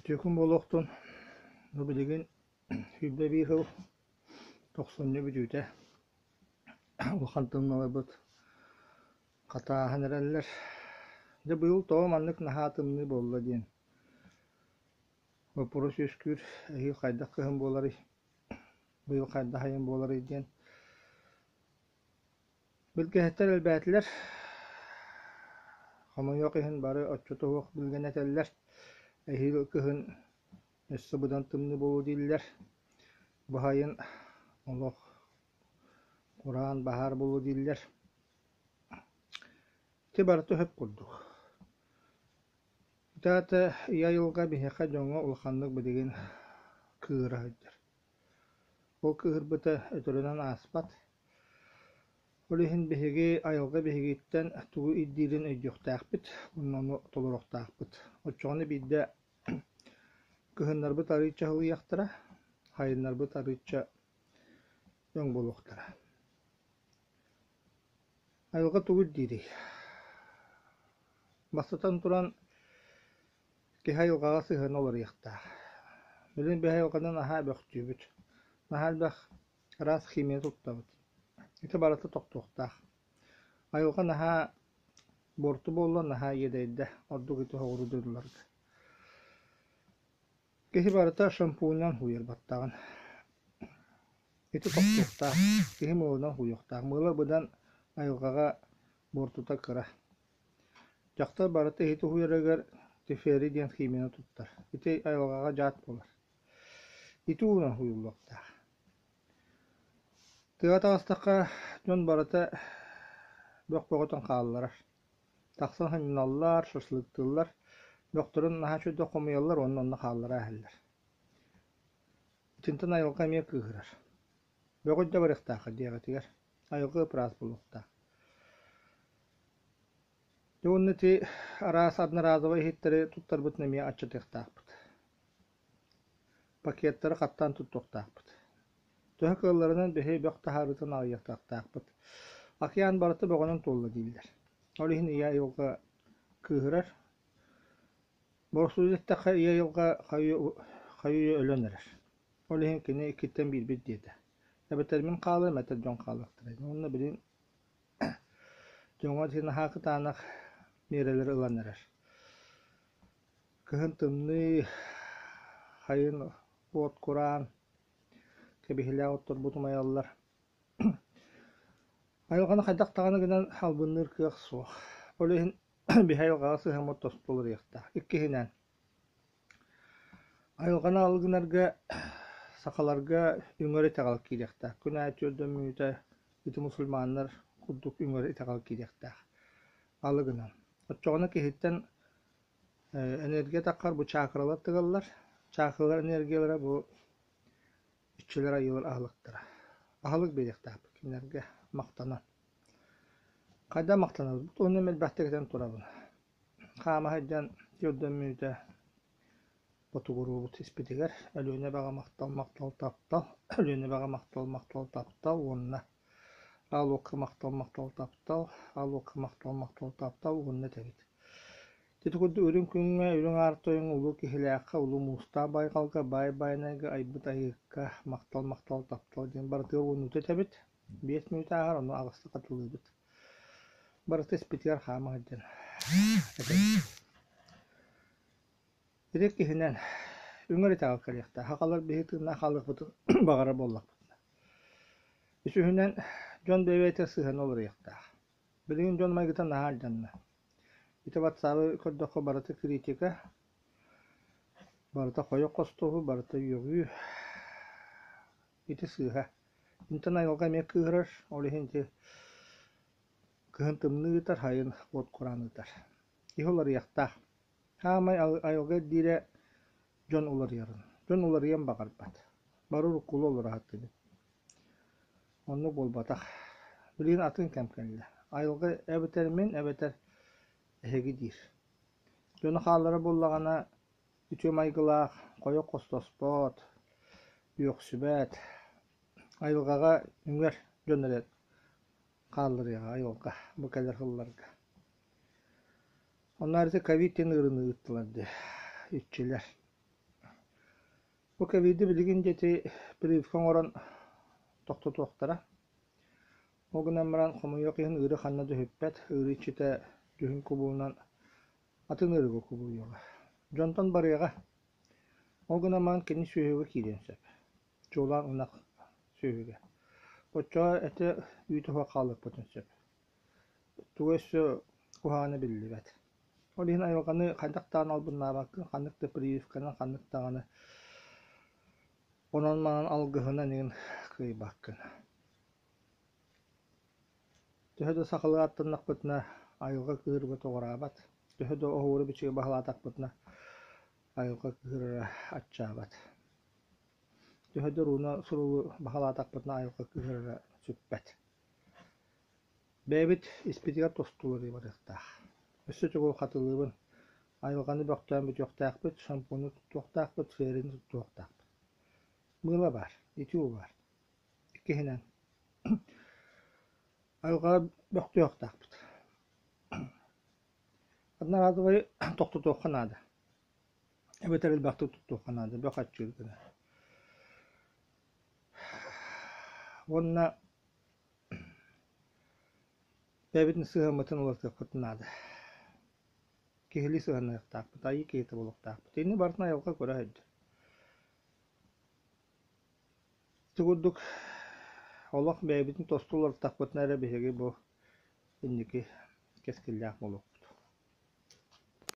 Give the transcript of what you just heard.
Үтүө күн буолуохтун. Бу билигин 21 сыл тохсунньу бүтүүтэ улахан тымныыларбыт хатааһан эрэллэр. Дьэ быйыл тоҕо маннык наһаа тымныы буолла диэн боппуруос үөскүүр. Эһиил хайдах кыһын буоларый, быйыл хайдах айан буоларый диэн Билгэһиттэр элбээтилэр, хомойуох иһин бары оччото суох билгэн этэллэр, эһиил кыһын өссө быдан тымныы буолуо дииллэр, бу сайын олох кураан баһаар буолуо дииллэр. Ити барыта сөп курдук. Ити аата ийэ айылҕа биһиэхэ дьоҥҥо улаханнык билигин кыыһыра сылдьар. Ол кыыһырбыта өтөрүнэн ааспат. Ол иһин биһиги айылҕа биһигиттэн тугу ирдиирин өйдүөхтээхпит уонна ону толоруохтаахпыт. Оччоҕуна биирдэ кыһыннарбыт арыычча аһылыйыахтара, сайыннарбыт арыычча өҥ буолуохтара. Айылҕа тугу ирдиирий? Бастатан туран, киһи айылҕаҕа сыһыана уларыйыахтаах. Билигин биһи айылҕаны наһаа бөхтүүбүт. Наһаа элбэх Араас химия туттабыт. Ити барыта тохтуохтаах. Айылҕа наһаа буорту буолла, наһаа иэдэйдэ, ордук ити соҕуруу дойдуларга. Киһи барыта шампуньунан һууйар баттаҕын. Ити тохтуохтаах. Киһи мыылынан һууйуохтаах. Мыыла быдан айылҕаҕа буортута кыра. Дьахтар барыта иһити уһуйарыгар тефери диэн химияны туттар. Ити айылҕаҕа дьаат буолар. Ити уунан уһуйуллуохтаах. Тыаҕа таҕыстахха дьон барыта бөх бөҕөтүн хаалларар. Тахсан сынньаналлар, шашлыктыыллар, бөхтөрүн наһаа үчүгэйдик хомуйаллар уонна онно хааллара иһэллэр. Итинтэн айылҕа эмиэ кыыһырар. Бөҕү илдьэ барыахтааххыт диэҕитигэр айылҕа ыпыраас буолуохтаах. Дьэ уонна ити араас одноразовай иһиттэри туттарбытын эмиэ аччатыахтаахпыт. Пакеттары хаттаан туттуохтаахпыт. Төһө кыалларынан биһи бөх таһаарыытын аҕыйахтаахпыт. Океан барыта бөҕөнөн туолла дииллэр. Ол иһин ийэ айылҕа кыыһырар. Боростуойдук эттэххэ, ийэ айылҕа хайыы өлөн эрэр. Ол иһин кини иккиттэн биирбит диэтэ. Эбэтэр мин хаалыам, эбэтэр дьон хаалыахтара. Уонна билигин дьоҥҥо ити наһаа кытаанах миэрэлэри ылан эрэр. Кыһын тымныы, сайын уот кураан, кэбиһилээх отторбут умайаллар. Айылҕаны хайдах даҕаны гынан албынныыр кыах суох. Ол иһин биһи айылҕаҕа сыһыаммыт тосту уларыйыахтаах. Иккиһинэн, айылҕаны алы гынарга сахаларга үҥэр итэҕэл киириэхтээх. Күн аайы түөрт мүнүүтэ ити мусульманнар курдук үҥэр итэҕэл киириэхтээх. Алы гынан. Оччоҕуна киһиттэн Энергия таххар бу чакралар тыгаллар. Чакралар энергиялара бу иччилэр айыылар аһылыктара. Аһылык биэриэхтээхпит кинилэргэ махтанан. Хайдах махтанабыт? Уонна элбэхтик этэн турабын. Хаама сылдьан түөрт мүнүүтэ ботугуруубут испитигэр Өлүөнэ эбэҕэ махтал, махтал, таптал, Өлүөнэ эбэҕэ махтал, махтал, таптал уонна Аал уокка махтал, махтал, таптал, аал уокка махтал, махтал, таптал уонна этэбит. Ити курдук үрүҥ күҥҥэ, үрүҥ аар тойоҥҥо, улуу киһилээххэ, улуу муустаах байҕалга, баай байанайга, айбыт айыыкка махтал, махтал, таптал диэн барытыгар уоннуута этэбит. 5 мүнүүтэ ааһар, ону аҕыста хатылыыбыт. Барыта испитигэр хаама сылдьан этэбит. Ити иккиһинэн, үҥэр итэҕэл кэлиэхтээх. Сахалар биһи тыыннаах хаалыахпытын баҕарар буоллахпытына. Үсүһүнэн, дьон бэйэ-бэйэтэ сыһыана уларыйыахтаах. Билигин дьон майгыта наһаа алдьанна. Ити ватсабы көрдөххө барыта критика, барыта хойох хостуһуу, барыта үөҕүү. Ити сыыһа. Интэн айылҕа эмиэ кыыһырар, ол иһин ити кыһын тымныы ыытар, сайын уот кураан ыытар. Киһи уларыйыахтаах. Саамай айылҕа ирдиирэ дьон уларыйарын. Дьон уларыйыан баҕарбат. Бары уруккулуу олоро сатыыбыт. Оннук буолбатах. Билигин атын кэм кэллэ. Айылҕа эбэтэр мин, эбэтэр эһиги диир. Дьону хааллара буоллаҕына, үтүө майгылаах, хойох хостоспот, үөхсүбэт, айылҕаҕа үҥэр дьон эрэ хаалларыаҕа айылҕа бу кэлэр сылларга. Онно ити ковид диэн ыарыыны ыыттылар дии, иччилэр. Бу ковиды билигин дьэ ити прививка оҥорон тохтотуохтара. Ол гынан баран, хомойуох иһин, ыарыы ханна да сүппэт, ыарыы иччитэ дьүһүн кубулунан атын ыарыыга кубулуйуоҕа. Дьонтон барыаҕа. Ол гынан баран кини сүөһүгэ киириэн сөп. Чуолаан ынах сүөһүгэ. Оччоҕо этэ үүтэ суох хаалыахпытын сөп. Туга өссө куһаҕана биллибэт. Ол иһин айылҕаны хайдах даҕаны албыннаабаккын, ханнык да прививканан, ханнык даҕаны онон-манан алгыһынан иҥин кыайбаккын. Төһө да сахалыы ааттаннахпытына, айылҕа кыыһырбат оҕураабат, төһө да оһуору-бичиги баһылаатахпытына, айылҕа кыыһырара аччаабат. Төһө да урууна суругу баһылаатахпытына, айылҕа кыыһырара сүппэт. Бэйэбит испитигэр тостууларыы барыахтаах. Өссө чугул хатылыыбын, айылҕаны бөхтөөн бүтүөхтээхпит, шампуну туттуохтаахпыт, ферини туттуохтаахпыт. Мыыла баар, итии уу баар. Иккиһинэн, айылҕаҕа бөхтүөхтаахпыт. Одноразовай тохтотуохха наада. Эбэтэр элбэхтик туттуохха наада, бөх аччыыр гына. Уонна бэйэбитин сыһыаммытын уларытыахпытын наада. Киһилии сыһыаннаһыахтаахпыт, айыы киһитэ буолуохтаахпыт. Итини барытын айылҕа көрө сылдьар. Ити курдук олох бэйэбитин тосту уларыттахпытына эрэ биһиги бу инники кэскиллээх буолуохпут.